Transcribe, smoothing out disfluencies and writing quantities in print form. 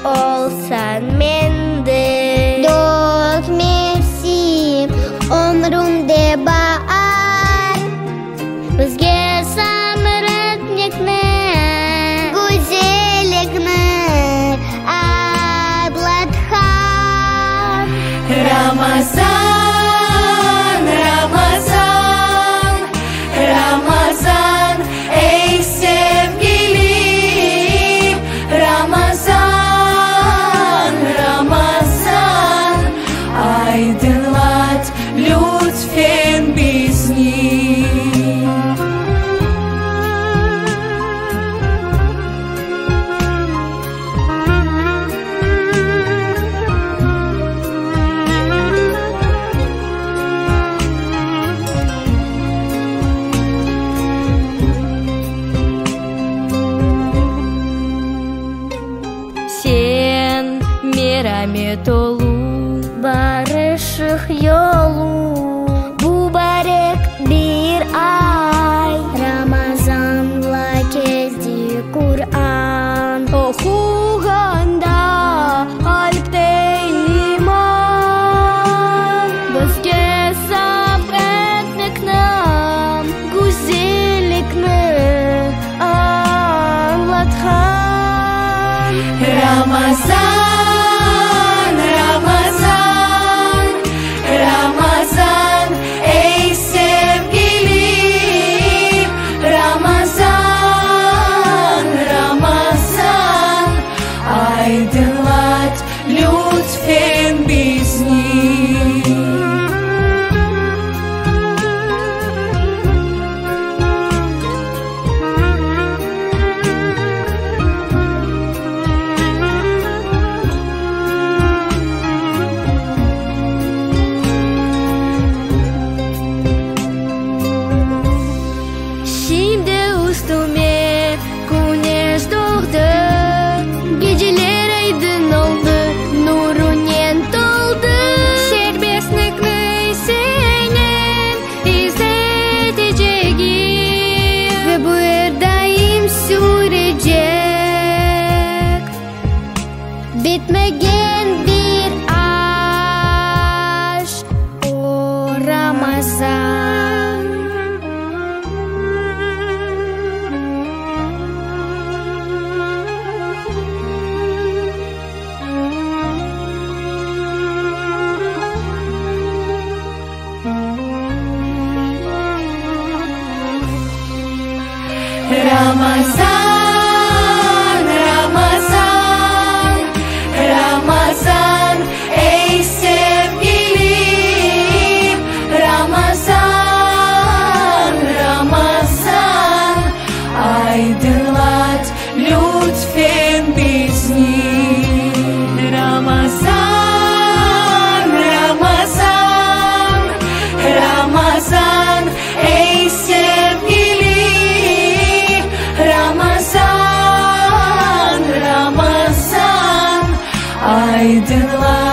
olsañ mende. Dört mevsim ömrümde baar. Bizge sabretmekni, güzellikni añlatqan. Ramazan, Ramazan, Ramazan, ey sevgilim, Ramazan, Ramazan, aydınlat lütfen bizni. Sen meramet tolu, barışıq yolu, mubarek bir ay. Ramazanla keldi Quran. Oquğanda qalpte iman. Bizge sabretmekni, güzellikni añlatqan. Ramazan, Ramazan, Ramazan, ey sevgilim, Ramazan, Ramazan, aydınlat lütfen bizni. Şimdi üstüme küneş doğdı, Geceler aydın oldı, nurunen toldı. Serbestlikni senen izletecegim. Ve bu er daim sürecek. Bitmegen bir aşk o Ramazan. Ramazan, Ramazan, Ramazan, ey sevgilim, Ramazan, Ramazan, aydınlat lütfen bizni. Ramazan, Ramazan, Ramazan, ey sevgilim, Ramazan, Ramazan, aydınlat.